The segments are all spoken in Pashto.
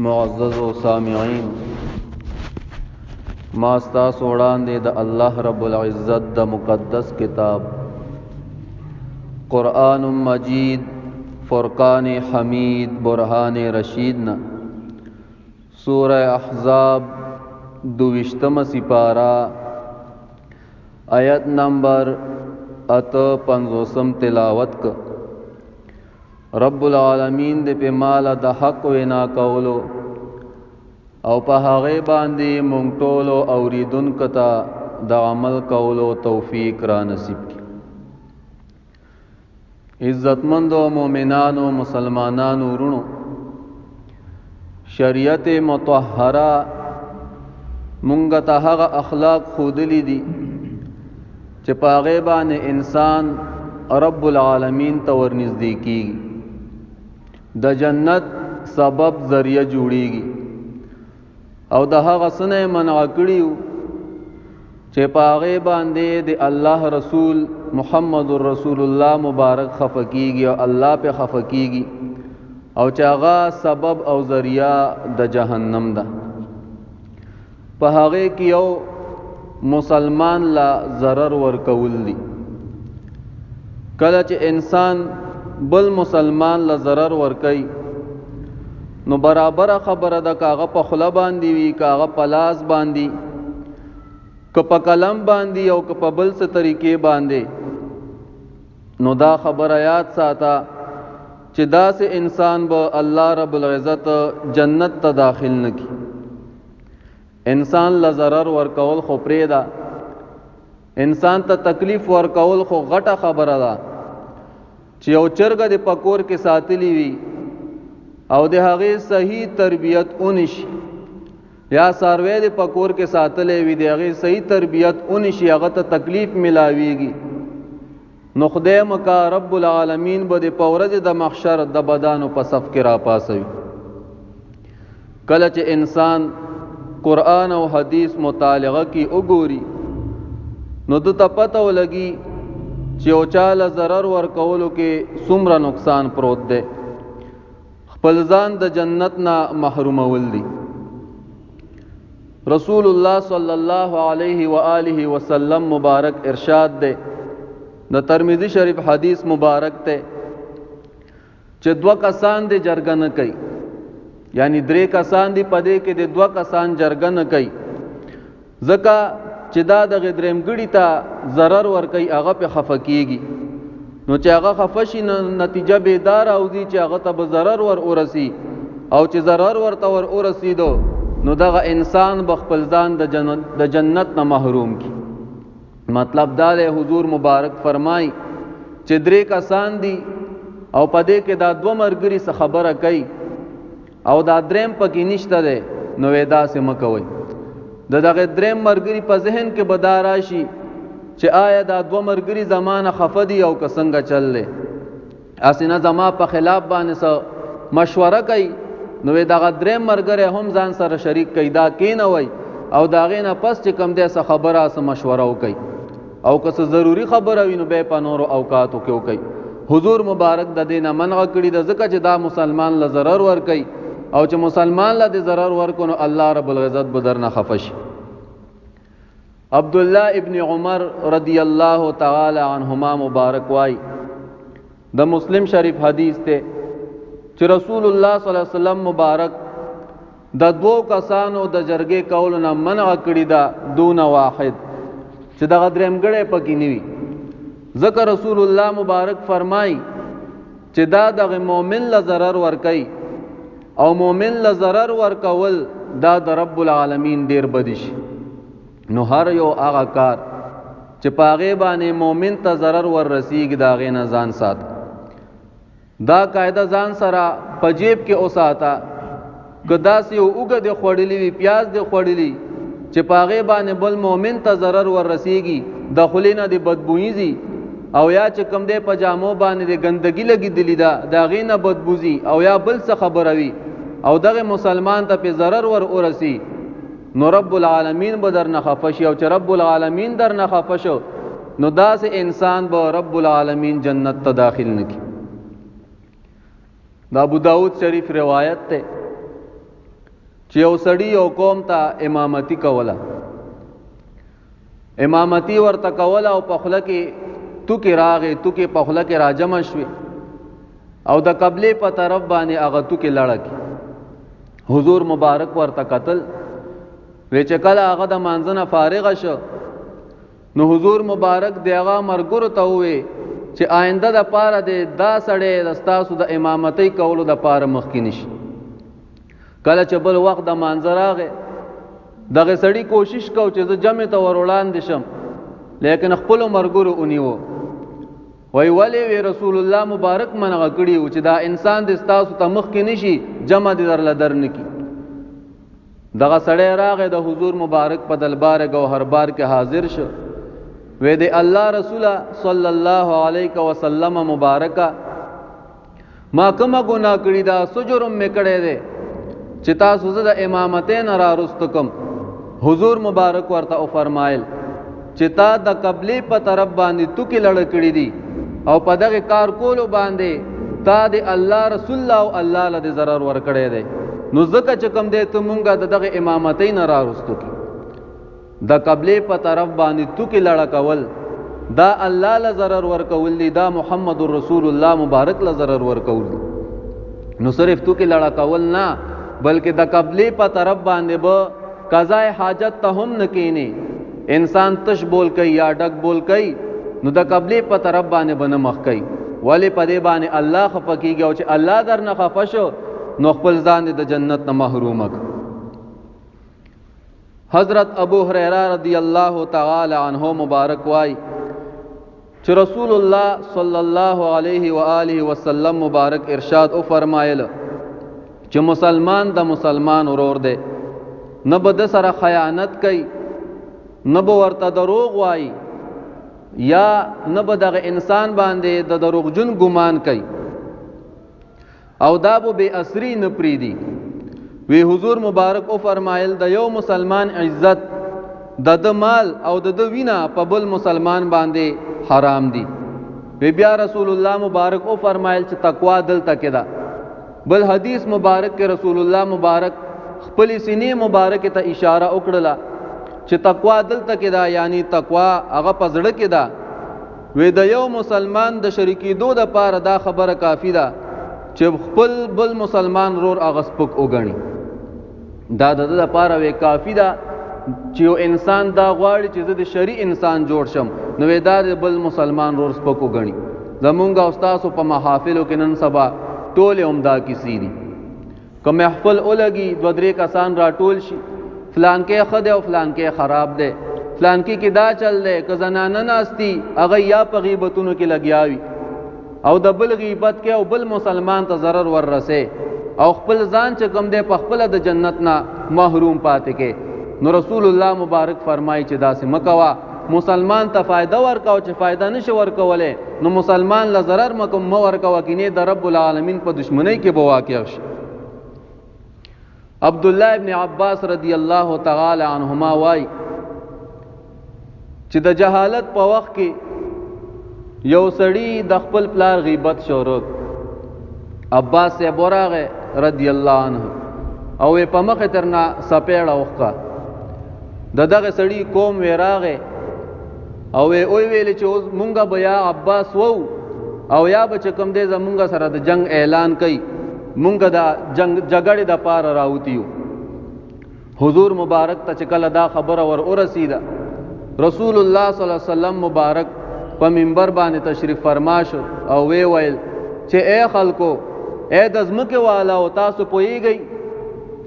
معززو سامعین، ما ستاسو وړاندې د الله رب العزت د مقدس کتاب قرآن مجید فرقان حمید برهان رشید نه سوره احزاب دویشتمه سپاره آیت نمبر 58 تلاوت ک. رب العالمین دې په مال د حق وینا کولو او په هغه باندې مونږ ټولو اوریدونکو ته د عمل کولو توفیق را نصیب کړي. عزتمندو مؤمنانو مسلمانانو ورونو، شریعت مطهره مونږ ته هغه اخلاق ښودلي دي چې په هغې باندې انسان رب العالمین ته ورنږدې کیږي، د جنت سبب ذریعه جوړیږي، او د هغه څه نه یې منع کړي چې په هغې باندې د الله رسول محمد رسول الله مبارک خفه کیږي او الله پې خفه کیږي، او چې هغه سبب او ذریعه د جهنم ده. په هغې کې یو مسلمان لا ضرر ورکول دي. کله چې انسان بل مسلمان له ضرر ورکوي نو برابره خبره ده که هغه په خوله باندې وي، که هغه په لاس باندې، که په قلم باندې او که په بل څه طریقې باندې، نو دا خبره یاد ساته چې داسې انسان به الله رب العزت جنت ته داخل نه کړي. انسان له ضرر ورکول خو پرېږده، انسان ته تکلیف ورکول خو غټه خبره ده. چې یو چرګه د په کور کې ساتلی وي او د هغې صحیح تربیت ونشي، یا څاروی د په کور کې ساتلی وي د هغې صحیح تربیت ونشي، هغه ته تکلیف ملاویږي، نو خدای مکه رب العالمین به د په ورځ د محشر د بدانو په صف کې راپاسوي. کله چې انسان قرآن او حدیث مطالعه کی وګوري نو د ته پته ولګي چې یو چا له ضرر ورکولو کې څومره نقصان پروت دی، خپل ځان د جنت نه محرومول دي. رسول الله صلی الله علیه و آله وسلم مبارک ارشاد دی، د ترمذی شریف حدیث مبارک ته، چې دوه کسان دې جرګه نه کوي، یعنی درې کسان دي پدې کې د دوه کسان جرګه نه کوي، ځکه چې دا د درېمګړي ته ضرر ورکوي، هغه په خفه کیږي، نو چې هغه خفه شي نتیجه به دا راوځي چې هغه ته به ضرر ور ورسي، او چې ضرر ورته ور ورسیدو نو دغه انسان به خپل ځان د جنت نه محروم کی. مطلب دا دی، حضور مبارک فرمای چې درې کسان دي او پدې کې دا دوه مرګري څه خبره کوي او دا دریم پکې نشته دی، نو وې داسې مه کوئ. د دغه دریم مرګري په ذهن کې به دا راشي چې آیا دا دوه مرګري زمانه خفه دي او که څنګه چل دی، هسې نه زما په خلاف باندې څه مشوره کوي، نو دغه دریم مرګری هم ځان سره شریک کوي، دا کینوي او د هغې نه پس چې کوم دی څه خبره څه مشوره وکوي، او که څه ضروري خبره وي نو بیا په نورو اوقاتو کې وکوي. حضور مبارک د دې نه منع کړي ده، ځکه چې دا مسلمان له ضرر ورکوي، او چې مسلمان له دې ضرر ورکړو نو الله رب العزت به درنه خفه شي. عبد الله ابن عمر رضی الله تعالی عنهما مبارک وای، د مسلم شریف حدیث ته، چې رسول الله صلی الله علیه وسلم مبارک د دوو کسانو د جرګې کولو نه منع کړی ده، دون واحد، چې دغه درېمګړی پکې نه وي. ځکه رسول الله مبارک فرمای چې دا دغه مؤمن له ضرر ورکوي، او مؤمن له ضرر ورکول دا د رب العالمین ډیر بدی شي. نو هر یو هغه کار چې په هغې باندې مؤمن ته ضرر ور رسیږي د هغې نه ځان ساته. دا قاعده ځان سره په جیب کې وساته، که داسې یو اوږه دې خوړلي وي، پیاز دې خوړلي، چې په هغې باندې بل مؤمن ته ضرر ور رسیږي، د خولې نه دې بدبویي ځي، او یا چې کوم دی په جامو باندې د ګندګي لګېدلې ده د هغې نه بدبوځي، او یا بل څه خبره وي، او دغه مسلمان ته پې ضرر ور ورسي، نو رب العالمین به درنه خفه شي، او چې رب العالمین درنه خفه شو نو داسې انسان به رب العالمین جنت ته داخل نه کړي. د ابو داود شریف روایت ته، چې یو سړی یو قوم ته امامتي کوله، امامتي ورته کوله او په خوله کې توکې راغې، توکې په خوله کې راجمع شوې او د قبلې په طرف باندې هغه توکې لړه کې. حضور مبارک ورته قتل وی چې کله هغه د مانځه نه فارغ شو نو حضور مبارک د هغه مرګرو ته ووی چې آینده د پاره د دا سړی د ستاسو د امامتۍ کولو د پاره مخکې نشي. کله چې بل وخت د مانځه راغی، دغه سړي کوشش کو چې زه جمع ته ور وړاندې شم، لیکن خپلو مرګرو ونیو. وای ولی؟ وی رسول الله مبارک منغه کړی و چې دا انسان د ستاسو ته مخکې نشي، جمع دې درله در نکي. دغه سړی راغی د حضور مبارک په دلبار ګوهر بار کې حاضر شو. وی د الله رسول صلی الله علیه وسلم مبارکه، ما کومه ګناه کړی دا، څه جرم مې کړی دی چې تاسو زه د امامتۍ نه راوروسته کوم؟ حضور مبارک ورته وفرمایل چې تا د قبلې په طرف باندې توکې لړ کړي دي او په دغه کار کولو باندې تا د الله رسول الله او الله له د ضرر ورکړی دی، نو ځکه چې کوم دی ته مونږه د دغه امامتۍ نه راوروستو کی. د قبلې په طرف باندې توکې لړه کول دا الله له ضرر ورکول دي، دا محمد رسول الله مبارک له ضرر ورکول دي. نو صرف توکې لړه کول نه، بلکې د قبلې په طرف باندې به قضاء حاجت ته هم نه کینی. انسان تش بول کوي یا ډک بول کوي نو د قبلې په طرف باندې به نه مخ کوي. ولی؟ په دې باندې الله خفه کیږي او چې الله در نه خفه شو نو خپل ځان د جنت نه محروم کړ. حضرت ابو هريره رضی الله تعالی عنہ مبارک وای چې رسول الله صلی الله علیه و آله وسلم مبارک ارشاد او فرمایل چې مسلمان د مسلمان ورور دی، نه به د سره خیانت کوي، نه به ورته دروغ وایي، یا نه به دغه انسان باندې د دروغجن ګمان کوي، او دا به بے اثری نه پریدي. وی حضور مبارک او فرمایل د یو مسلمان عزت، د د مال او د د وینا په بل مسلمان باندې حرام دي. وی بیا رسول الله مبارک او فرمایل چې تقوا دلته کې ده. بل حدیث مبارک کې رسول الله مبارک خپل سینې مبارک ته اشاره وکړه چې تقوا دلته کې ده، یعنی تقوا هغه په زړه کې ده. وی د یو مسلمان د شریکېدو د پاره دا خبره کافی ده چې خپل بل مسلمان رور هغه سپک وګڼي. دا د ده لپاره وی کافی ده چې یو انسان دا غواړي چې زه د شری انسان جوړ شم، نو وی دا د بل مسلمان رور سپک وګڼي. زمونږ او ستاسو په محافلو کې نن سبا ټولې همدا کیسې دي. که محفل ولګي، دوه درې کسان راټول شي، فلانکی ښه دی او فلانکی خراب دی، فلانکی کې دا چل دی. که زنانه ناستي هغه یا په غیبتونو کې لګیا وي او د بل غیبت کې او بل مسلمان ته ضرر ورسې او خپل ځان چې کوم دی په خپله د جنت نه محروم پاتې کې. نو رسول الله مبارک فرمایي چې داسې مه کوه، مسلمان ته فایده ورکاو، چې فایده نشي ورکولی نو مسلمان له ضرر مکم مه ورکوه، کینې د رب العالمین په دشمنۍ کې به واقع شي. عبد الله ابن عباس رضی الله تعالی عنهما وای چې د جهالت په وخت کې یو سړی د خپل پلار غیبت شروع. عباس صاحب وراغه رضی الله عنه او په مخ ترنا سپېړه وخکا. د دغه سړی قوم وراغه او وی ویل چې اوس مونږه بیا عباس وو او یا به چې کوم دی زمونږ سره د جنگ اعلان کوي، مونږ د جنگ جګړې د پاره راوتیو. حضور مبارک ته چې کله دا خبره ور ورسیده، رسول الله صلی الله علیه وسلم مبارک په منبر باندې تشریف فرما شو او وی ویل چې اے خلکو، اے د ځمکې والا او تاسو پوهیږئ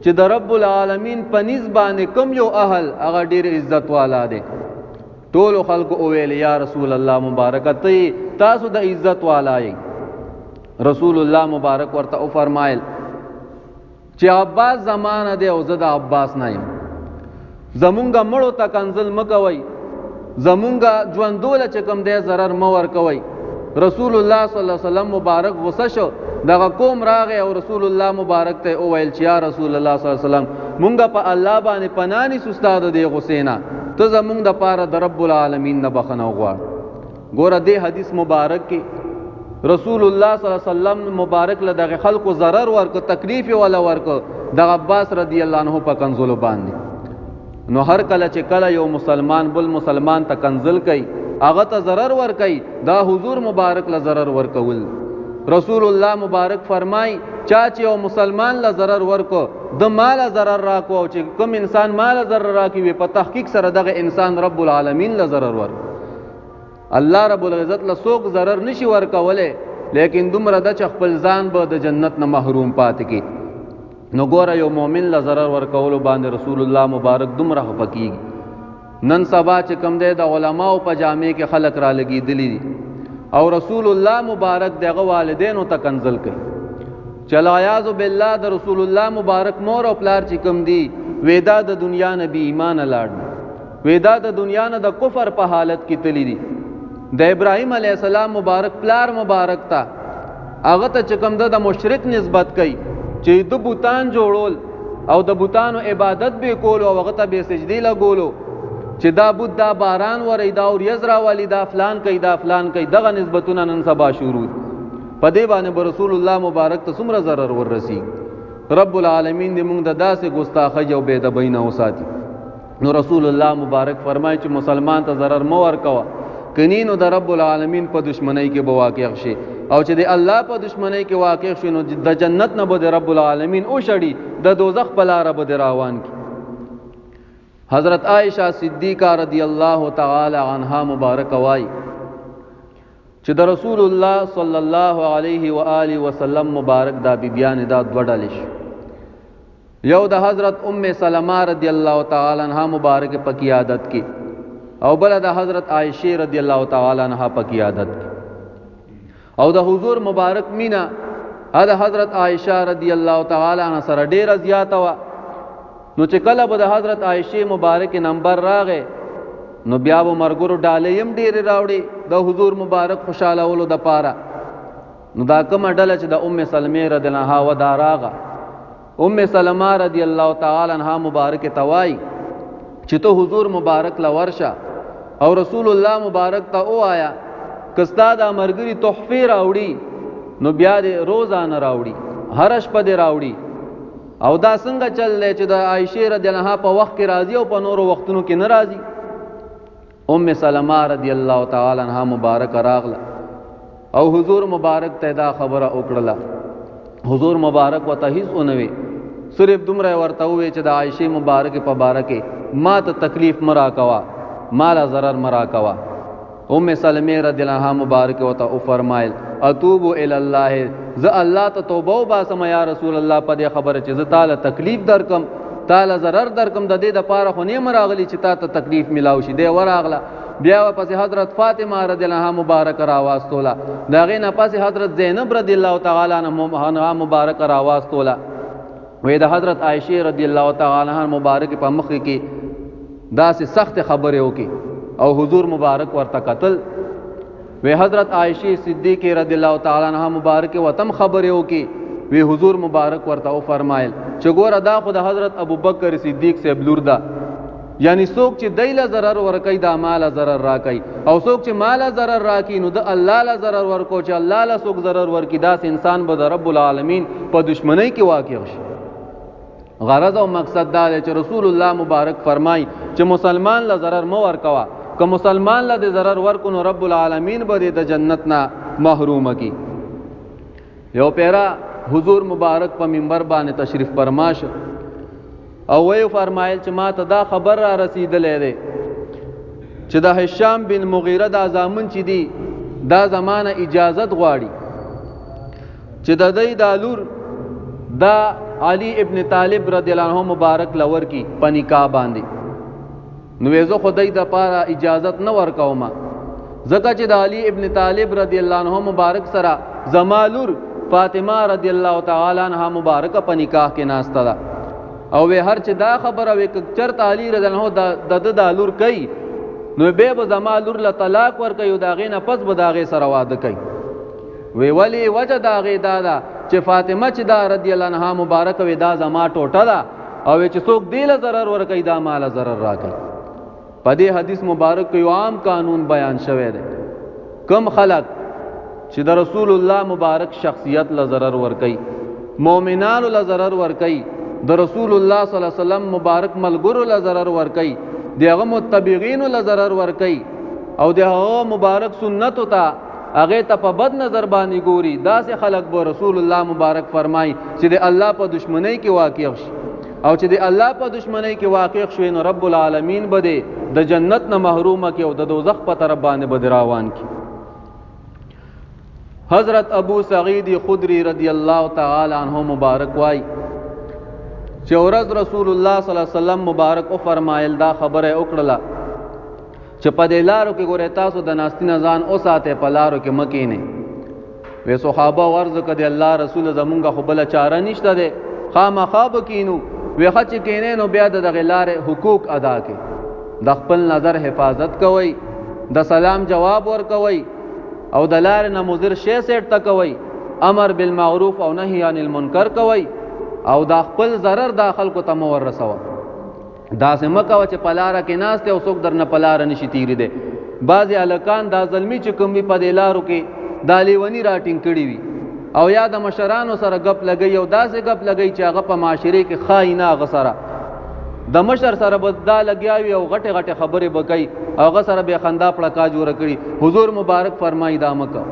چې د رب العالمین په نس باندې کوم یو اهل هغه ډیر عزت والا دی؟ ټول خلکو وویل یا رسول الله مبارک، ته تاسو د عزت والا یې. رسول الله مبارک ورته او فرمایل چې عباس زمانه دی او زه د عباس نه یم. زمونږ مړو ته کنزل مکوئ، زمونږ ژوندو له چې کوم دی ضرر مه ورکوئ. رسول الله صلی الله علیه وسلم مبارک غصه شو. دغه قوم راغی او رسول الله مبارک ته وویل چې یا رسول الله صلی الله علیه وسلم، مونږ په الله باندې پناه نیسو ستا د دې غصې نه، ته زمونږ دپاره د رب العالمین نه بخښنه وغواړه. ګوره دې حدیث مبارک کې رسول الله صلی الله علیه وسلم مبارک له دغه خلکو ضرر ورک، تکلیف ولا ورک، د عباس رضی الله عنه په کنزلو باندې. نو هر کله چې کله یو مسلمان بل مسلمان ته کنزل کوي، هغه ته ضرر ور کوي، دا حضور مبارک له ضرر ورکول. رسول الله مبارک فرمای، چا چې یو مسلمان له ضرر ورکو د مال ضرر راکو، او چې کوم انسان مال ضرر راکوي په تحقیق سره دغه انسان رب العالمین له ضرر ورکو. الله رب العزت له څوک ضرر نشي ورکولی، لیکن دومره ده چې خپل ځان به د جنت نه محروم پاتې کی. نو ګوره یو مؤمن له ضرر ورکولو باندې رسول الله مبارک دومره خفه کیږي. نن سبا چې کوم دی د علماو په جامې کې خلک را لګېدلي دي او رسول الله مبارک دغه والدینو ته کنزل کوي چې العیاذ بالله د رسول الله مبارک مور او پلار چې کوم دي وې دا د دنیا نه بې ایمانه لاړ دي، وې دا د دنیا نه د کفر په حالت کې تللی دي. د ابراهیم علیه السلام مبارک پلار مبارک ته هغه ته چې کوم ده د مشرک نسبت کوي چې د بوتان جوړول او د بوتانو عبادت به کولو او هغه ته به سجدي لګولو چې دا بوت دا باران وري، دا اوریځ راولي، دا فلان کوي، دا فلان کوي. دغه نسبتونه نن سبا شروع دي. په دې باندې به رسول الله مبارک ته څومره ضرر ورسي. رب العالمین دې موږ د داسې ګستاخۍ او بې ادبۍ نه وساتي. نو رسول الله مبارک فرمایي چې مسلمان ته ضرر مه ورکوه، کني نو د رب العالمین په دشمنۍ کې به واقع شي، او چې د الله په دشمنۍ کې واقع شي نو د جنت نه به د رب العالمین وشړي، د دوزخ په لاره به د روان کړي. حضرت عائشہ صدیقہ رضی الله تعالی عنها مبارک وای چې د رسول الله صلی الله علیه و آله وسلم مبارک دا بیبیان دا دوه ډلې شو. یو د حضرت ام سلمہ رضی الله تعالی عنها مبارک په قیادت کې، او بل د حضرت عائشه رضی الله تعالی عنها په قیادت کې. او د حضور مبارک مینا د حضرت عائشه رضی الله تعالی عنها سره ډیره زیاته وه. نو چې کله به د حضرت عائشه مبارک نمبر راغی نو بیا به مرګرو ډالۍ هم ډېرې راوړې د حضور مبارک خوشحالولو دپاره. نو دا کومه ډله چې د ام سلمې رضی الله عنها وه دا راغه. ام سلمہ رضی الله تعالی عنها مبارک ته وایي چې ته حضور مبارک له ورشه او رسول الله مبارک ته ووايه که ستا دا مرګري تحفې راوړي نو بیا دې روزانه راوړي، هره شپه دې راوړي. او دا څنګه چل دی چې د عایشې رضی الله عنها په وخت کې راځي او په نورو وختونو کې نه راځي؟ ام سلمہ رضی الله تعالی عنها مبارک راغله او حضور مبارک ته دا خبره وکړله. حضور مبارک ورته هیڅ ونه وی، صرف دومره یې ورته ووی چې د عایشې مبارکې په باره کې ما ته تکلیف مه راکوه، ما له ضرر مه راکوه. ام سلمې رضی الله عنها مبارک ورته وفرمایل اتوب الی الله، زه الله ته توبه وباسم یا رسول الله په دې خبره چې زه تاله تکلیف درکم، تاله ضرر درکم، د دې دپاره خو نه یم راغلی چې تا ته تکلیف ملاو شي. دی ورغله. بیا ورپسې حضرت فاطمه رضی الله عنها مبارک راواستوله، د هغې نه پسې حضرت زینب رضی الله تعالی عنها مبارک راواستوله. وی د حضرت عائشې رضی الله تعالی عنها مبارک په مخ کې داسې سخت خبرې وکړي او حضور مبارک ورته قتل. وی حضرت عائشې صدیقې رضی الله تعالی عنها مبارک وتم خبرې وکړي. وی حضور مبارک ورته وفرمایل چې ګوره دا خو د حضرت ابوبکر صدیق صاحب لور ده، یعنی څوک چې دی له ضرر ورکوي دا ماله ضرر راکوي، او څوک چې ماله ضرر راکوي نو د الله له ضرر ورکو، چې الله له څوک ضرر ورکړي داسې انسان به د رب العالمین په دشمنۍ کې واقع شي. غرض او مقصد دا دی چې رسول الله مبارک فرمای چې مسلمان له ضرر مه ورکوه، که مسلمان له دې ضرر ورکو نو رب العالمین به دې د جنت نه محروم کړي. یو پیرا حضور مبارک په منبر باندې تشریف فرما شو او وی فرمایل چې ما ته دا خبر را رسیدلې دی چې د هشام بن مغیره دا زامن چې دي دا زمانه اجازت غواړي چې د دې دا لور دا علی ابن طالب رضی الله عنه مبارک لور کی په نکاح باندې. نو زه خو دای د پاره اجازت نه ورکوم، ځکه چې د علی ابن طالب رضی الله عنه مبارک سره زما لور فاطمه رضی الله تعالی عنها مبارک په نکاح کې ناسته ده. او وی هر چې دا خبره وی که چرته علی رضی الله عنه د د لور کوي نو به به زما لور له طلاق ورکوي او د هغې نه پس به د هغې سره واده کوي. وی ولی وجه د هغې دا ده چې فاطمه چې دا رضی الله عنها مبارک وی دا زما ټوټه ده، او چې څوک دې له ضرر ورکوي دا ما له ضرر راکوي. په دې حدیث مبارک کې یو عام قانون بیان شوی دی، کم خلک چې د رسول الله مبارک شخصیت له ضرر ورکوي، مؤمنانو له ضرر ورکوي، د رسول الله صلی الله علیه وسلم مبارک ملګرو له ضرر ورکوي، د هغه متبعینو له ضرر ورکوي او د هغه مبارک سنتو ته هغه ته په بد نظر باندې ګوري، داسې خلک به رسول الله مبارک فرمایي چې د الله په دشمنۍ کې واقع شي، او چې د الله په دشمنۍ کې واقع شوي نو رب العالمین به دې د جنت نه محرومه کړي او د دوزخ په طرف باندې به دې روان کړي. حضرت ابو سعید خدری رضی الله تعالی عنہ مبارک وای چې ورځ رسول الله صلی الله علیه وسلم مبارک او فرمایل، دا خبره وکړله چې په دې لارو کې ګوره تاسو د ناستي نه ځان وساتئ، په لارو کې مه کینئ. وی صحابه ورز که د الله رسول زمونږ خو بله چاره نشته دی، خامخا به کینو. وی ښه چې کینئ نو بیا د دغې لارې حقوق ادا کړئ، د خپل نظر حفاظت کوئ، د سلام جواب ورکوئ او د لارې نه مضر شی سیټ ته کوئ، امر بالمعروف او نهی عن المنکر کوئ او دا خپل ضرر دا خلکو ته مه ورسوه. داسې مه کوه چې په لاره کې ناست او څوک درنه په لاره نشي تېرېدی. بعضې هلکان دا زلمي چې کوم وي په دې لارو کې دا لیوني راټینګ کړي وي او یا د مشرانو سره ګپ لګوي او داسې ګپ لګوي چې هغه په معاشرې کې ښایي نه، هغه سره د مشر سره به دا لګیا وي او غټې غټې خبرې به کوي او هغه سره به خندا پړکا جوړه کړي. حضور مبارک فرمایي دا مه کوه،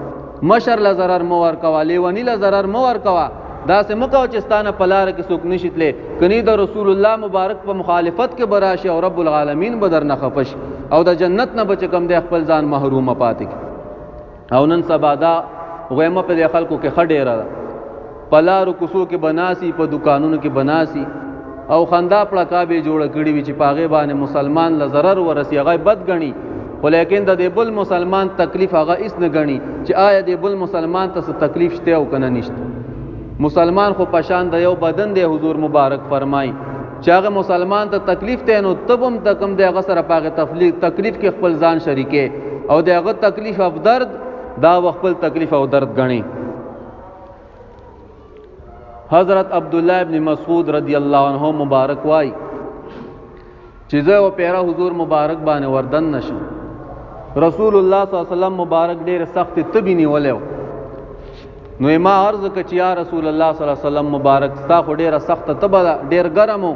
مشر له ضرر مه ورکوه، لیوني له ضرر مه ورکوه، داسې مه کوه چې ستا نه په لاره کې څوک نشي تللی، کني د رسول الله مبارک په مخالفت کې به راشي او رب العالمین به درنه خفه شي او د جنت نه به چې کوم دی خپل ځان محرومه پاتې کړي. او نن سبا دا غیمه په دې خلکو کې ښه ډېره ده، په لارو کوڅو کې به ناسي، په دوکانونو کې به ناسي او خندا پړکا به جوړه کړي وي چې په هغې باندې مسلمان له ضرر ورسي، هغه بد ګڼي، خو لیکن د دې بل مسلمان تکلیف هغه هیڅ نه ګڼي چې آیا دې بل مسلمان ته څه تکلیف شته او که نه نشته. مسلمان خو په شان د یو بدن دی، حضور مبارک فرمایي چې هغه مسلمان ته تکلیف دی نو ته به هم ته کوم دی هغه سره په هغې تکلیف کې خپل ځان شریکې او د هغه تکلیف او درد دا به خپل تکلیف او درد ګڼي. حضرت عبدالله ابن مسعود رضی الله عنه مبارک وای چې زه او پیرا حضور مبارک باندې وردن نشم، رسول الله صلی الله علیه وسلم مبارک ډېر سخت تبي نیولی نو ما عرض وکړ چې یا رسول الله صلی الله علیه وسلم مبارک ستا خو ډېره سخته تبه ده، ډېر ګرم و.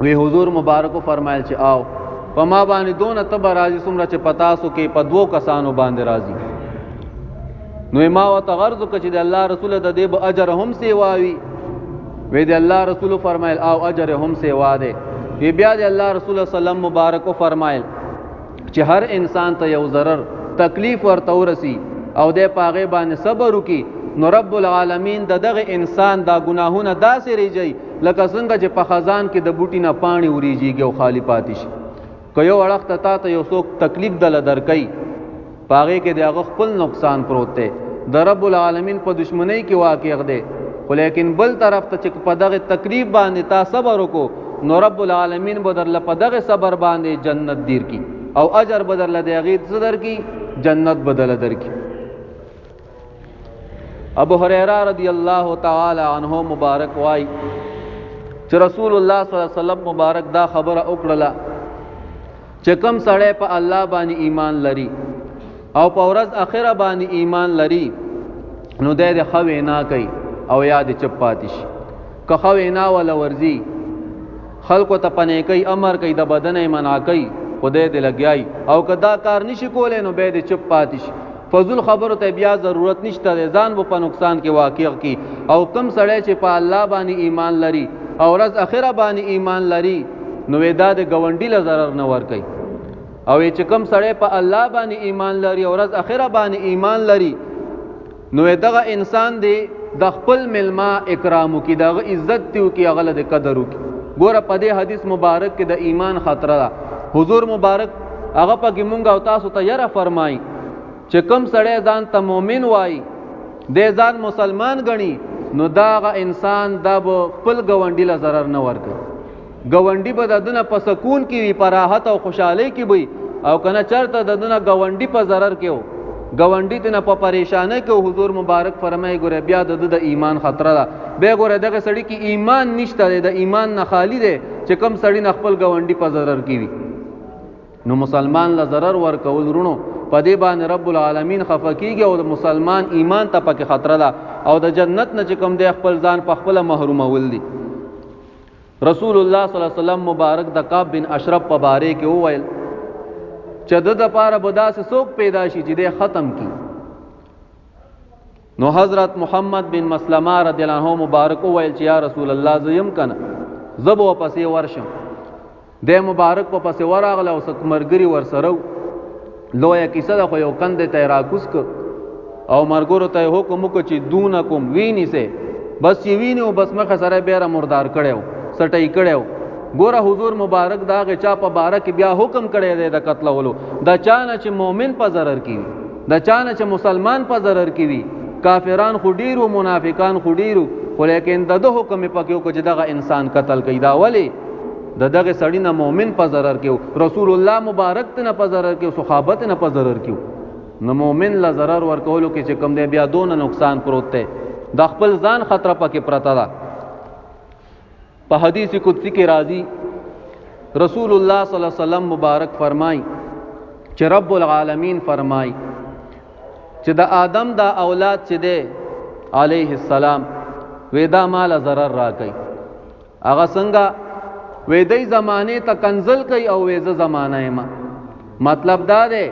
وی حضور مبارک فرمایل چې آو په ما باندې دونه تبه راځي څومره چې په تاسو کې په دوو کسانو باندې راځي. نو ما ورته عرض وکړ چې د الله رسول د دې به اجر هم سیوا وي. وی د الله رسول فرمایل او اجر هم سیوا دی. وی بیا د الله رسول صلی الله علیه وسلم مبارک فرمایل چې هر انسان ته یو ضرر تکلیف ورته ورسی او د په هغې باندې صبر وکړي نو رب العالمین د دغه انسان دا ګناهونه داسې ریجوي لکه څنګه چې په خزان کې د بوټي نه پاڼې وریجیږي او خالي پاتې شي. که یو اړخ ته تا ته یو څوک تکلیف دله درکوي په هغې کې د هغه خپل نقصان پروت دی، د رب العالمین په دشمنۍ کې واقع دی، خو لیکن بل طرف ته چې په دغه تکلیف باندې تا صبر وکړو نو رب العالمین به درله په دغه صبر باندې جنت دیر کی او اجر به درله د هغې څه درکړي، جنت به درله درکړي. ابو هريره رضی الله تعالی عنہ مبارک وای چې رسول الله صلی الله علیه وسلم مبارک دا خبره وکړله چې کم سړی په الله باندې ایمان لري او په ورځ اخره باندې ایمان لري نو دی د ښه وینا کوي او یا د چپ پاتې شي. که ښه وینا وله ورځي، خلکو ته په نیکۍ امر کوي، د بدنه یې منع کوي، خو دی دې لګیایي، او که دا کار نشي کولی نو بیا دې چپ پاتې شي. فضول خبرو ته بیا ضرورت نشته دی، ځان به په نقصان کې واقع کی. او کم سړی چې په الله باندې ایمان لري او ورځ اخره باندې ایمان لري نو دا د ګاونډي له ضرر نه ورکوي. او چې کم سړی په الله باندې ایمان لري او ورځ اخره باندې ایمان لري نو دغه انسان دی د خپل ملما اکرام وکړي، د هغه عزت دی وکړي، هغه له د قدر وکړي. ګوره په دې حدیث مبارک کې د ایمان خطره ده. حضور مبارک هغه پکې مونږ او تاسو ته یره فرمایي چې کم سړی ځان ته مؤمن وایي، دی ځان مسلمان ګڼي، نو داغه انسان دا به خپل ګاونډي له ضرر نه ورکوي. ګاونډي به د دنه په سکون کې وي، په راحت او خوشحالۍ کې وي، او کنه چرته د دنه ګاونډي په ضرر کې و، ګاونډي تنه په پریشانۍ کې. حضور مبارک فرمایي ګوره بیا د د ایمان خطر ده، بیا ګوره دغه سړي کې ایمان نشته دی، د ایمان نه خالی دی چې کم سړي نه خپل ګاونډي په ضرر کې وي. نو مسلمان له ضرر ورکول ورونو په دې باندې رب العالمین خفه کیږي او د مسلمان ایمان ته پکې خطر ده او د جنت نه چې کوم دی خپل ځان په خپله محرومول دي. رسول الله صلی الله علیه وسلم مبارک د کعب بن اشرف په باره کې وویل چې د لپاره به داسې څوک پیدا شي چې دی ختم کی. نو حضرت محمد بن مسلمه رضی الله عنه مبارک وویل چې یا رسول الله زه یم کنه، زه به ورپسې ورشم. دی مبارک په پسې ورغله او څوک ملګري ورسره وو. لویه کیسه ده، خو یو کندې ته یې راکوز کړ او ملګرو ته یې حکم وکړ چې دونکم وینیسئ. بس چې ویني او بس مخه سره بیا را مردار کړی و، سټۍ کړی و. ګوره حضور مبارک د هغې چا په باره کې بیا حکم کړی دی د قتلولو، د چا نه چې مؤمن په ضرر کې وي، د چا نه چې مسلمان په ضرر کې وي. کافران خو ډېر وو، منافقان خو ډېر وو، خو لیکن د ده حکم یې پکې وکړ چې دغه انسان قتل کوي. دا ولې؟ د دغه سړي نه مؤمن په ضرر کې وو، رسول الله مبارک ته نه په ضرر کې وو، صحابه ته نه په ضرر کې وو. نو مؤمن له ضرر ورکولو کې چې کوم دی بیا دونه نقصان پروت دی، د خپل ځان خطر پکې پرته ده. په حدیث قدسی کې راځي رسول الله صلی الله علیه وسلم مبارک فرمای چې رب العالمین فرمای چې د آدم دا اولاد چې دی علیه السلام وې دا مال ضرر راکړي. هغه څنګه وې دی زمانه ته کنزل کوي او وې زه زمانه یم. مطلب دا دی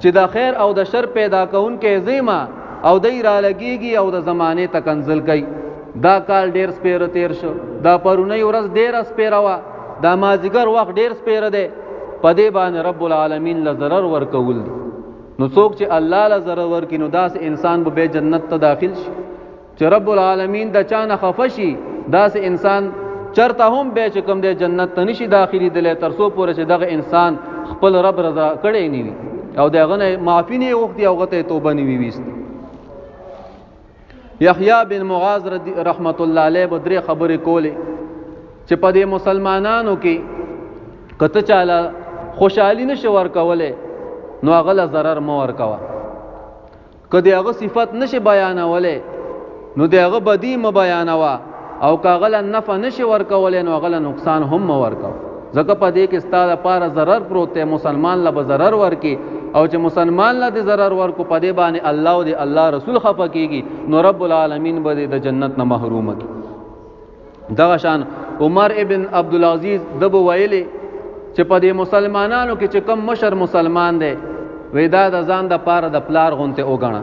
چې د خیر او د شر پیدا کوونکی زیما او دی را لګیږي او د زمانه ته کنزل کوي. دا کال ډیر سپیره تیر شو، دا پرونۍ ورځ ډیره سپیره وه، دا مازیګر وخت ډیر سپیره دی. په دې باندې رب العالمین له ضرر ورکول دي. نو څوک چې الله له ضرر ورکړي نو داسې انسان به بیا جنت ته داخل شي. چې رب العالمین د چا نه خفه شي داسې انسان چرته هم بیا چې کوم دی جنت ته نشي داخلېدلی، تر څو پورې چې دغه انسان خپل رب رضا کړی نه وي او د هغه نه معافي نه غوښتي او هغه ته یې توبه نه وي ویستي. یحیی بن معاذ رحمت الله علیه به درې خبرې کولې چې په دې مسلمانانو کې که ته چاله خوشحالي نشي ورکولی نو هغه له ضرر مه ورکوه، که د هغه صفت نشي بیانولی نو د هغه بدی مه بیانوه، او که هغه له نفع نشي ورکولی نو هغه له نقصان هم مه ورکوه، ځکه په دې کې ستا دپاره ضرر پروت دی. مسلمان له به ضرر ورکې او چې مسلمان له دې ضرر ورکو په دې باندې الله او د الله رسول خفه کیږي، نو رب العالمین به دې د جنت نه محروم کړي. دغه شان عمر ابن عبدالعزیز ده به ویلې چې په دې مسلمانانو کې چې کوم مشر مسلمان دی وی دا د ځان د پاره د پلار غونته وګڼه،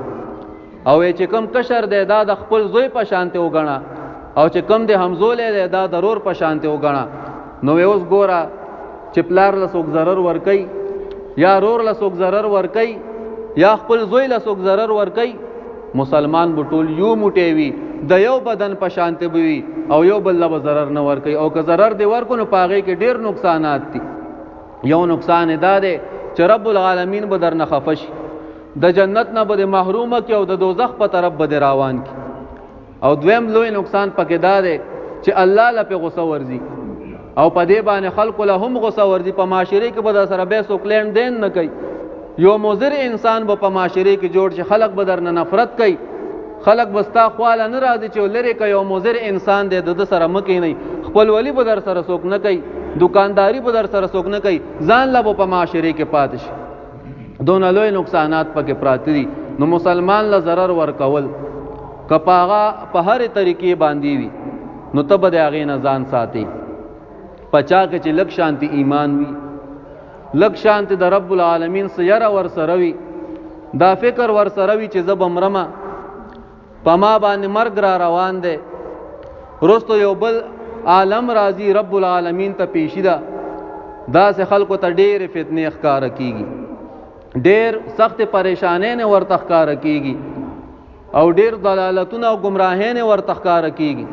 او وی چې کوم کشر دی دا د خپل زوی په شانته وګڼه، او چې کوم د همزولی دی دا د رور په شانته وګڼه. نو وی اوس ګوره چې پلار له څوک ضرر ورکوي یا رور له څوک ضرر ورکوي یا خپل زوی له څوک ضرر ورکوي، مسلمان به ټول یو موټی وي، د یو بدن په شانته به وي او یو بل له به ضرر نه ورکوي. او که ضرر دې ورکړو نو په هغې کې ډېر نقصانات دي. یو نقصان یې دا دی چې رب العالمین به درنه خفه شي، د جنت نه به دې محرومه کړي او د دوزخ په طرف به دې روان کړي. او دویم لوی نقصان پکې دا دی چې الله له پې غوسه ورځي او په دې باندې خلکو له هم غوسه ورځي. په معاشرې کې به در سره بیا څوک لین دین نه کوي، یو مضر انسان به په معاشرې کې جوړ شي، خلک به درنه نفرت کوي، خلک به ستا خواله نه راځي چې لرې که یو مضر انسان دی د ده سره مه کښېنئ، خپلولي به در سره څوک نه کوي، دکانداري به در سره څوک نه کوي، ځان له به په معاشرې کې پاتې شي. دونه لوی نقصانات پکې پراته دي. نو مسلمان له ضرر ورکول که په هغه په هرې طریقې باندې وي نو ته به د هغې نه ځان ساتې. په چا کې چې لږ شانتې ایمان وي، لږ شانتې د رب العالمین څه یره ورسره وي، دا فکر ورسره وي چې زه به مرمه، په ما باندې مرګ را روان دی، وروسته یو بل عالم راځي رب العالمین ته پیشي ده، داسې خلکو ته ډېرې فتنې ښکاره کیږي، ډېر سختې پریشانۍ نه ورته ښکاره کیږي او ډېر ضلالتونه او ګمراهۍ نه ورته ښکاره کیږي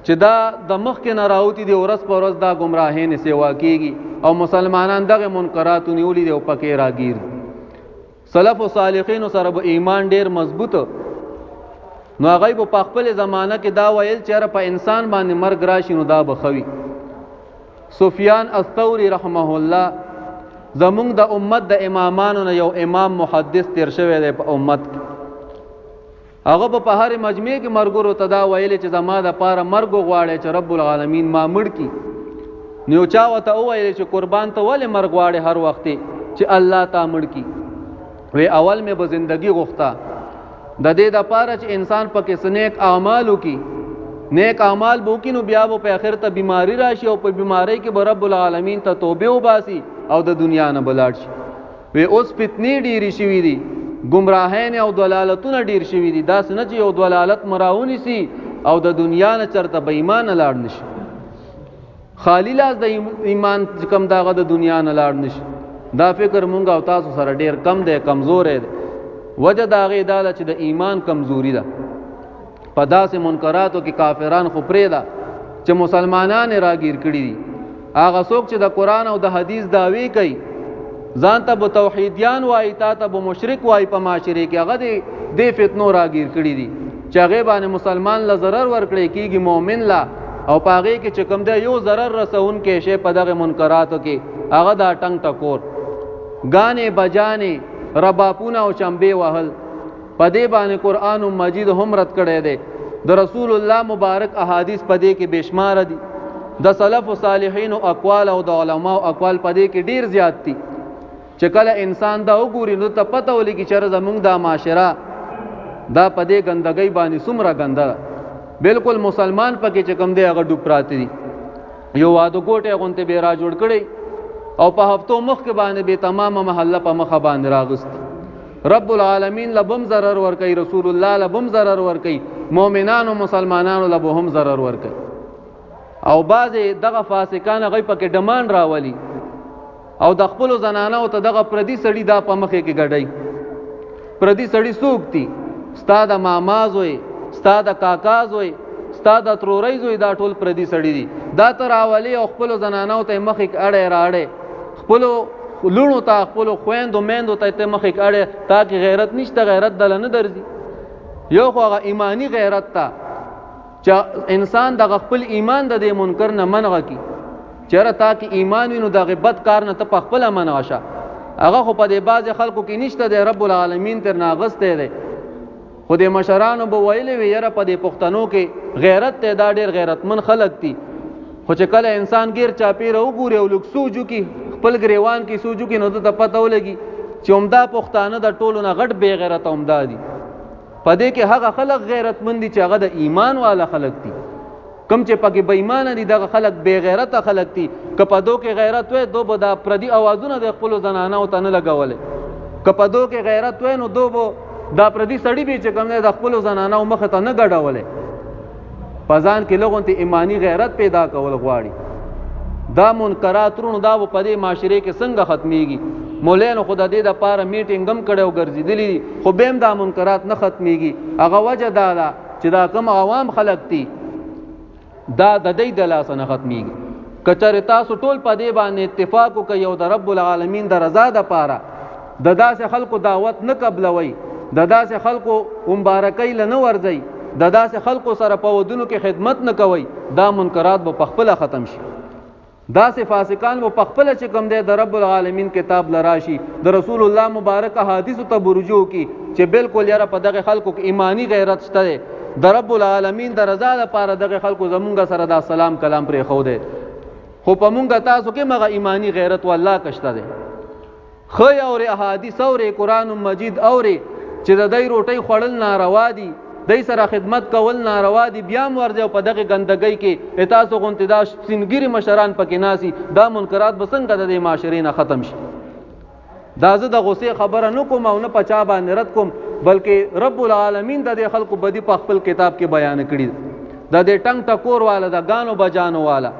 چې دا د مخکې نه راوتي دي، ورځ په ورځ دا ګمراهۍ نه سیوا کیږي او مسلمانان دغه منکراتو نیولي دي او پکې راګیر دي. سلف او صالحینو سره به ایمان ډیر مضبوط، نو هغه به په خپل زمانه کې دا ویل چې په انسان باندې مرګ راشي نو دا به ښه وي. سفیان الثوری رحمه الله زمونږ د امت د امامانو نه یو امام محدث تیر شوی دی په امت کې، هغه به په هرې مجمع کې مرګرو ته دا ویلې چې زما د پاره مرګ وغواړی چې رب العالمین ما مړ کړي. نو یو چا ورته وویل چې قربان ته ولې مرګ غواړې هر وخت چې الله تا مړ کړي؟ وی اول مې به زندگی غوښته د دې د پاره چې انسان پکې څه نیک اعمال وکړي، نیک اعمال به وکړي، نو بیا به په اخر ته بیماری راشي او په بیماری کې به رب العالمین ته توبه وباسي او د دنیا نه به لاړ شي. وی اوس فتنې ډېرې شوي دي، ګمراهین او دلالتونه ډېر شوي دي، داسې نه چې یو دلالت مراونیسي او د دنیا نه چرته بې ایمانه لاړ نشي، خالی لاس د ایمان کم داغه د دنیا نه لاړ نشي. دا فکر مونږ او تاسو سره ډېر کم دی، کمزوری دی. وجه د هغې دا ده چې د ایمان کمزوري ده. په داسې منکراتو کې کافران خو پرېږده چې مسلمانان یې راګیر کړي دي. هغه څوک چې د قرآن او د حدیث دعوې کوي، ځان ته به توحیدیان وایي، تا ته به مشرک وایي په معاشرې کې، هغه دې فتنو راګیر کړي دي چې هغې باندې مسلمان له ضرر ورکړی کېږي، مؤمن له، او په هغې کې چې کوم دی یو ضرر رسونکی شی په دغه منکراتو کې، هغه دا ټنګ ټکور، ګانې بجانې، رباپونه او چمبې وهل. په دې باندې قرآن مجید هم رد کړی دی. د رسول الله مبارک احادیث په دې کې بېشماره دي، د سلف صالحینو اقوال او د علماو اقوال په دې کې ډیر زیات دي چې کله انسان دا وګوري نو ته پته ولګي چې زمونږ دا معاشره دا په دې ګندګۍ باندې څومره ګنده ده. بالکل مسلمان پکې چې کوم دی هغه ډوب پراته دي. یو واده ګوټی غونتې به را جوړ کړي او په هفتو مخکې باندې به تمامه محله په مخه باندې راغستي. رب العالمین لبم ضرر ورکي، رسول الله لبم ضرر ورکي، مؤمنانو مسلمانانو لبم هم ضرر ورکي. او بعضې دغه فاسقان هغوی پکې ډمان راولي او د خپلو زنانو ته دغه پردي سړي دا په مخې کې ګډوي. پردي سړي څوک دي؟ ستا د ماما زوی، ستا د کاکا زوی، ستا د ترورۍ زوی، دا ټول پردي سړي دي. دا ته راولي او خپلو زنانو ته یې مخې کې اړی راړی، خپلو لوڼو ته، خپلو خویندو میندو ته ته مخې کې اړی، تا کې غیرت نشته، غیرت دله نه درځي. یو خو هغه ایماني غیرت ته چې انسان دغه خپل ایمان د دې منکر نه منغه کی، چېرې تا کې ایمان وي نو دغه بد کار نه ته په خپله منغه شه. هغه خو په دې بعضې خلکو کې نشته دی، رب العالمین تر ناغستی دی. خو دې مشرانو به ویلې وي یاره په دې پښتنو کې غیرت دی، دا ډېر غیرتمن خلک دي. خو چې کله انسان ګیر چاپېره وګوري او لږ سوچ وکړي، خپل ګریوان کې سوچ وکړي، نو ده ته پته ولګي چې همدا پښتانه د ټولو نه غټ بې غیرته همدا دي. په دې کې هغه خلک غیرتمن دي چې هغه د ایمان والا خلک دي، کوم چې پکې بې ایمانه دي دغه خلک بې غیرته خلک دي. که په دو کې غیرت وای، دو به دا پردي اوازونه د خپلو زنانو ته نه لګولی. که په دو کې غیرت وای نو دو به دا پردي سړي به چې کوم دی د خپلو زنانو مخې ته نه ګډولی. په ځان کې لږ ایمانی غیرت پیدا کول غواړي. دا منکرات وروڼو دا به په دې معاشرې کې څنګه ختمیږي؟ مولانو خو د دې دپاره میټینګ هم کړی او ګرځېدلي دي، خو بیا هم دا منکرات نه ختمیږي. هغه وجه دا ده چې دا کوم عوام خلک دي دا د دوی د لاسه نه ختمیږي. که چېرې تاسو ټول په دې باندې اتفاق وکړئ او د رب العالمین د رضا دپاره د داسې خلکو دعوت نه قبلوئ، د داسې خلکو مبارکۍ له نه ورځئ، د داسې خلکو سره په ودونو کې خدمت نه کوئ، دا منکرات به پخپله ختم شي. داسې فاسقان به پخپله چې کوم دی د رب العالمین کتاب له راشي، د رسول الله مبارک احادیثو ته به رجوع کړي چې بالکل یاره په دغه خلکو کې ایمانی غیرت شته دی، د رب العالمین د رضا لپاره دغه خلکو زمونږ سره دا سلام کلام پرېښودی. خو په مونږ تاسو کې مغه ایمانی غیرت والله کشته دی. ښه یې اورې، احادیث اورې، قرآن مجید اورې چې د دی روټۍ خوړل ناروا دي، دی سره خدمت کول ناروا دي، بیا هم ورځي او په دغې ګندګۍ کې تاسو غونتې دا سپینږیري مشران پکې ناسي، دا منکرات به څنګه د دې معاشرې نه ختم شي؟ دا زه د غصې خبره نه کوم او نه په چا باندې رد کوم، بلکې رب العالمین د دې خلکو بدي په خپل کتاب کې بیان کړي. د دې ټنګ ټکور والا، د ګانو بجانو والا،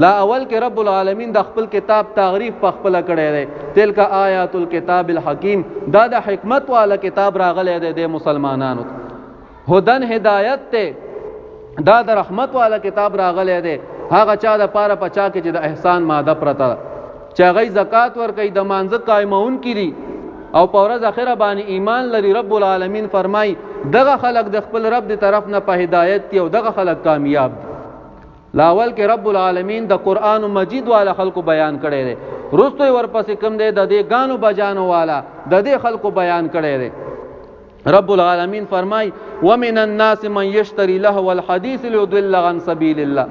لا اول کې رب العالمین د خپل کتاب تعریف په خپل کړی دی، تلک آیات الکتاب الحکیم، دا د حکمت والا کتاب راغلی دی د مسلمانانو ته، هدن هدایت ته، دا د رحمت والا کتاب راغلی دی هغه چا د پاره په چا کې چې د احسان ماده پرته ده، چې هغوی زکات ورکوي، د مانځه قایموونکي دي او په ورځ اخره باندې ایمان لري. رب العالمین فرمایي دغه خلک د خپل رب د طرف نه په هدایت دي او دغه خلک کامیاب دي. لاول کې رب العالمین د قرآن مجید والا خلکو بیان کړی دی، وروسته یې ورپسې کوم دی د دې ګانو بجانو والا د دې خلکو بیان کړی دی. رب العالمین فرمای ومن الناس من یشتری لهو الحدیث لیضل عن سبیل الله.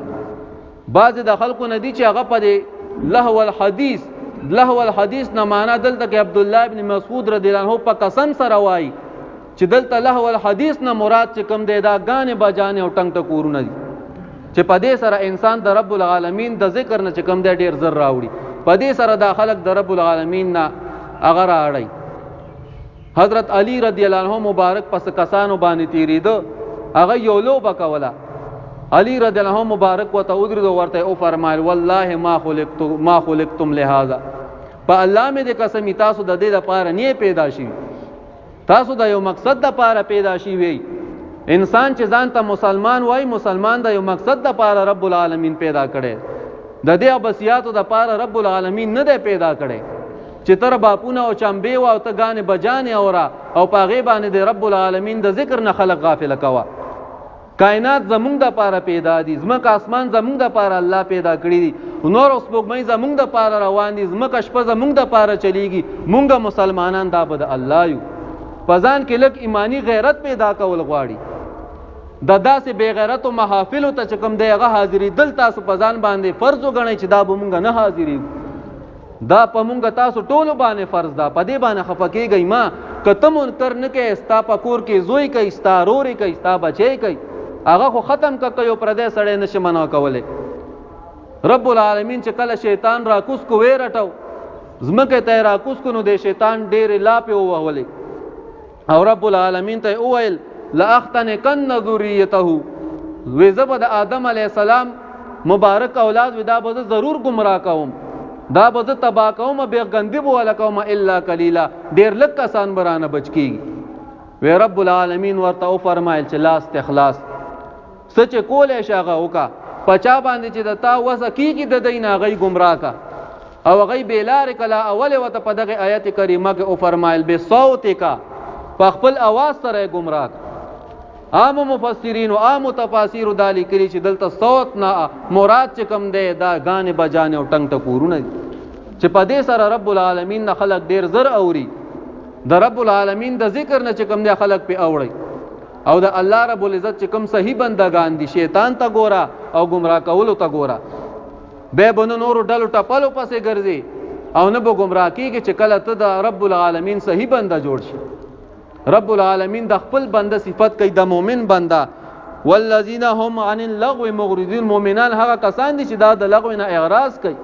بعضې د خلکو نه دي چې هغه په دې لهو الحدیث، لهو الحدیث نه معنا دلته کې عبدالله ابن مسعود رضی الله عنه په قسم سره وایي چې دلته لهو الحدیث نه مراد چې کوم دی دا ګانې بجانې او ټنګ ټکورونه دي. چې په دې سره انسان د رب العالمین د ذکر نه چې کوم دی ډیر زر راوړي. په دې سره دا خلک د رب العالمین نه هغه رااړي. حضرت علی رضی الله عنه مبارک پس کسانو باندې تیریده، هغه یو لوبه کوله. علی رضی الله عنه مبارک وته ودرېدو، ورته او فرمایل والله ما خلقت ما خلقتم لهذا، په الله مې د قسم تاسو د دې لپاره نه پیدا شي، تاسو د یو مقصد د پاره پیدا شي وی. انسان چې ځان ته مسلمان وای، مسلمان د یو مقصد د پاره رب العالمین پیدا کړي، د دې عباسیاتو د پاره رب العالمین نه دی پیدا کړي چې تر باپونه او چمبې او ته غانې بجانې اورا او پاغه باندې د رب العالمین د ذکر نه خلق غافل کوا. کائنات زمونږ د پاره پیدا دي، ځمکه اسمان زمونږ د پاره الله پیدا کړی دي، نور او سپوږمۍ زمونږ د پاره روان دي، ځمکه شپه زمونږ د پاره چلیږي. مونږ مسلمانان دا به د الله یو. په ځان کې لږ ایمانی غیرت پیدا کول غواړي. د داسې بې غیرتو محافلو ته چې کوم دی هغه حاضرېدل تاسو په ځان باندې فرض وګڼئ چې دا به مونږ نه حاضرېږو، دا په مونږ تاسو ټولو باندې فرض ده. په دې باندې خفه کېږئ ما، که ته منکر نه کوې، ستا په کور کې زوی کوي، ستا ورور کوي، ستا بچی کوي، هغه خو ختم که، که یو پردی سړی نه شي منع کولی. رب العالمین چې کله شیطان راکوز کو ویې رټو، ځمکې ته یې راکوز کو، نو د شیطان ډېرې لاپې ووهولې او رب العالمین ته وویل لاختنقن ذریته، وی زه به د آدم علیه السلام مبارک اولاد وی دا به زه ضرور گمراه کوم، دا به زه تباه کوم، بې ګندي به وله کوم، الا قلیلا، ډېر لږ کسان به رانه بچ کېږي. وی رب العالمین ورته وفرمایل چې لاس ته خلاص، څه چې کولی شي هغه وکړه، په چا باندې چې د تا وسه کېږي د دی نه هغوی ګمراه که او هغوی بې لارې که. لا اولې ورته په دغې آیت کریمه کې وفرمایل بصوتک، په خپل اواز سره یې ګمراه که. عامو مفسرینو عامو تفاسیرو دا لیکلي چې دلته صوت نه مراد چې کوم دی دا ګانې بجانې او ټنګ ټکورونه دي، چې په دې سره رب العالمین نه خلک ډېر زر اوري، د رب العالمین د ذکر نه چې کوم دی خلک پې اوړي. او د الله رب العزت چې کوم صحیح بندگان دي شیطان ته ګوره او گمراه کولو ته ګوره، به به نه نورو ډلو ټپلو پسې ګرځي او نه به ګمراه کېږي چې کله ته د رب العالمین صحیح بنده جوړ شي. رب العالمین د خپل بنده صفت کوي، د مؤمن بنده، والذین هم عن اللغو مغرضون، مؤمنان هغه کسان دي چې دا د لغو نه اعراض کوي.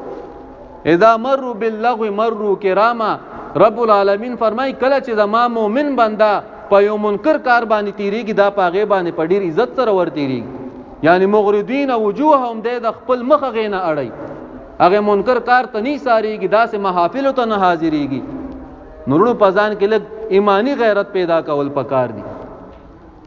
اذا مروا باللغو مروا کراما، رب العالمین فرمای کله چې زما مؤمن بنده په یو منکر کار باندې تیریږي، دا په هغې باندې په ډیر عزت سره ورتیریږي، یعنی مغرضین وجوههم، دی د خپل مخ هغې نه اړوي، هغې منکر کار ته نه ساریږي، داسې محافلو ته نه حاضریږي. نورونو په ځان کې لږ ایمانی غیرت پیدا کول پکار دي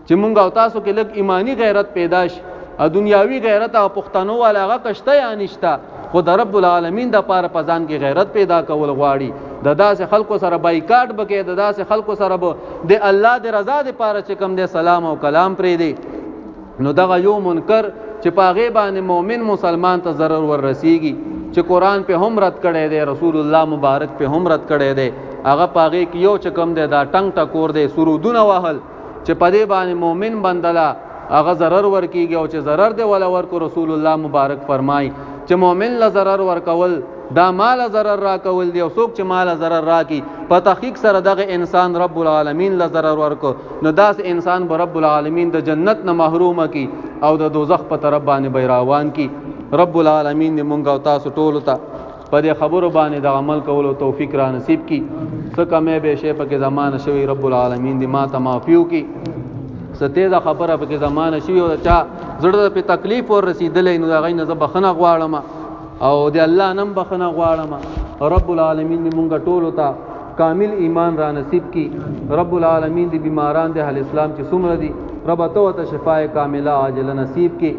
چې مونږ او تاسو کې لږ ایمانی غیرت پیدا شي. او دنیاوی غیرت او پښتنو والا هغه کشته یا نشته، خو د رب العالمین د پاره په ځان کې غیرت پیدا کول غواړي. د داسې خلکو سره بایکاټ بکې، د داسې خلکو سره به د الله د رضا د پاره چې کوم دی سلام او کلام پرې دی. نو دغه یو منکر چې په هغې باندې مؤمن مسلمان ته ضرر ور رسیږي، چې قرآن په هم رد کړی دی، رسول الله مبارک په هم رد کړی دی، هغه په هغې کې یو چې کوم دی دا ټنګ ټکور دی، سرودونه وهل، چې په دې باندې مؤمن بندله هغه ضرر ورکیږي. او چې ضرر دی ولا ورکو، رسول الله مبارک فرمای چې مؤمن له ضرر ورکول دا مال ضرر راکول دی، او څوک چې مال ضرر راکی په تحقیق سره دغه انسان رب العالمین له ضرر ورکو، نو داس انسان به رب العالمین د جنت نه محروم کی او د دوزخ په طرف باندې به روان کی. رب العالمین دې مونږ او تاسو ټولو ته په دې خبرو باندې د عمل کولو توفیق را نصیب کی. څه کمې به شي پکې زمانه شوی، رب العالمین دې ما ته معافي وکړي. څه تیزه خبره پکې زمانه شوی او چا زړه په تکلیف ور رسیدلې، نو هغه نه زه بخنه غواړم او د الله نم بخنه غواړم. رب العالمین دې مونږ ټولو ته کامل ایمان را نصیب کی. رب العالمین دې بیماران د اهل اسلام چې څومره دي، رب ته ته شفای کامله عاجله نصیب کی.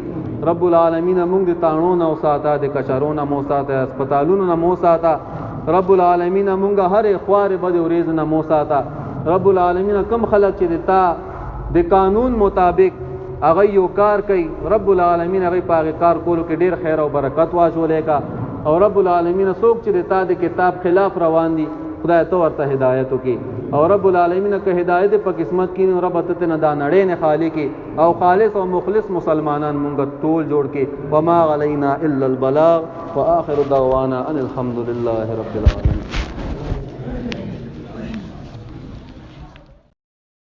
رب العالمین مونږ د تاڼو نه وساته، د کچرو نه مو ساته، هسپتالونو نه مو ساته. رب العالمین مونږ هر خوار بد ورېز نه مو ساته. رب العالمین کم خلک چې د تا د قانون مطابق هغه یو کار کوي، رب العالمین هغه په هغه کار کولو کې ډیر خیر او برکت واچولې کا. او رب العالمین څوک چې د تا د کتاب خلاف روان دي، خدای ته ورته هدایت وکي. او رب العالمین که هدایت په قسمت کې نو رب ته نه دا نړۍ نه خالی کی او خالص او مخلص مسلمانان مونږ ټول جوړ کې. وما علینا الا البلاغ واخر دعوانا ان الحمد لله رب العالمین.